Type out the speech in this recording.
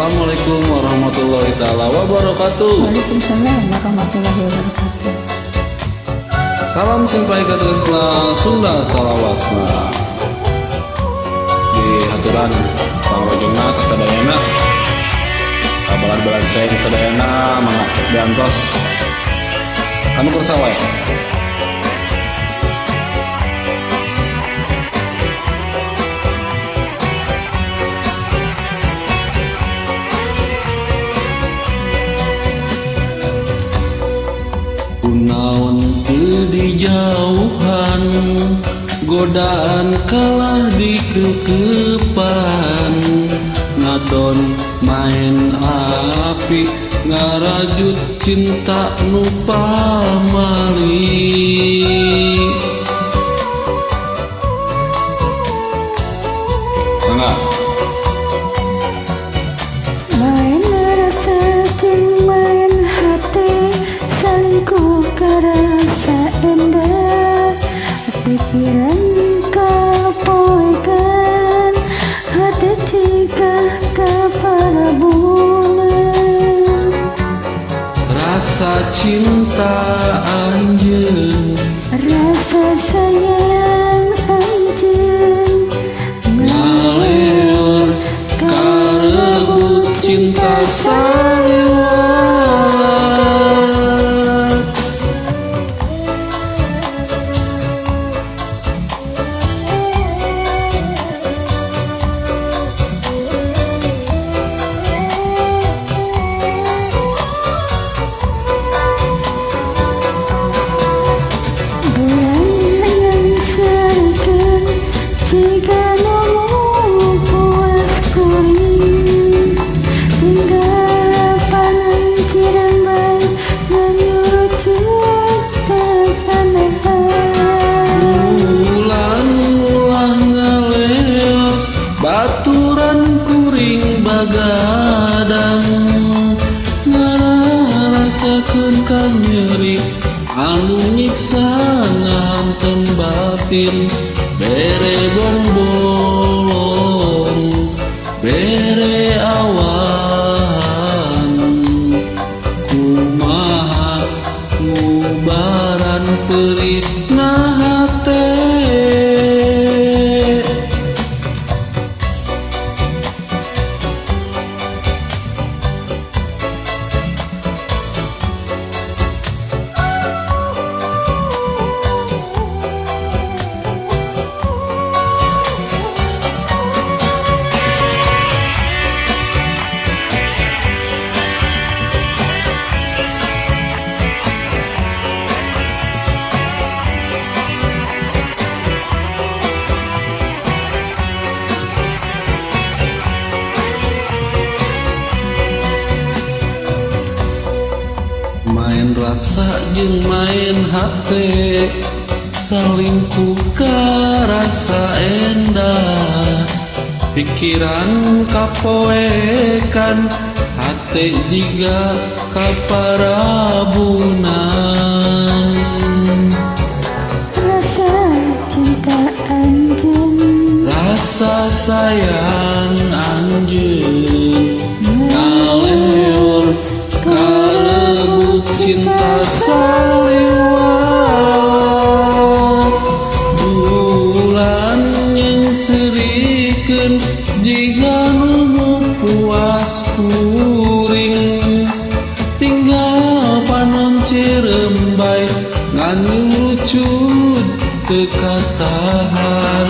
Assalamualaikum warahmatullahi taala wabarakatuh. Waalaikumsalam warahmatullahi wabarakatuh. Salam simpai katresna Sunda salawasna. Di haturan pangrojongna kasadayana, kabalan-balan saya kasadayana mangga diantos anu kersa wae. Kunaon teu dijauhan, godaan kalah dikekepan, ngadon main api ngarajut cinta nu pamali. Mangga. Main rasa jeung main hati, selingkuh karasa endah, pikiran kapoekan, hati jika kaparabunan. Rasa cinta anjeun, rasa sayang anjeun, ngaleor karebut cinta saliwat. Jika nomu puas kuring, tinggal panen cirembai menyucut tekanahan. Bulan ulah ngaleos baturan kuring bagadang, ngararasakeun kanyeri anu nyiksa ngahantem batin. Bere bongbolong, bere awan, kumaha ngubaran perit na hate. Main rasa jeung main hate, salingkuh karasa endah, pikiran kapoekan, hate jiga kaparabunan. Rasa cinta anjeun, rasa sayang anjeun, ngaleor karebut cinta saliwat. Bulan yang serikeun jiga nu puas kuring, tinggal panon cirembai ngan lucut teu katahan.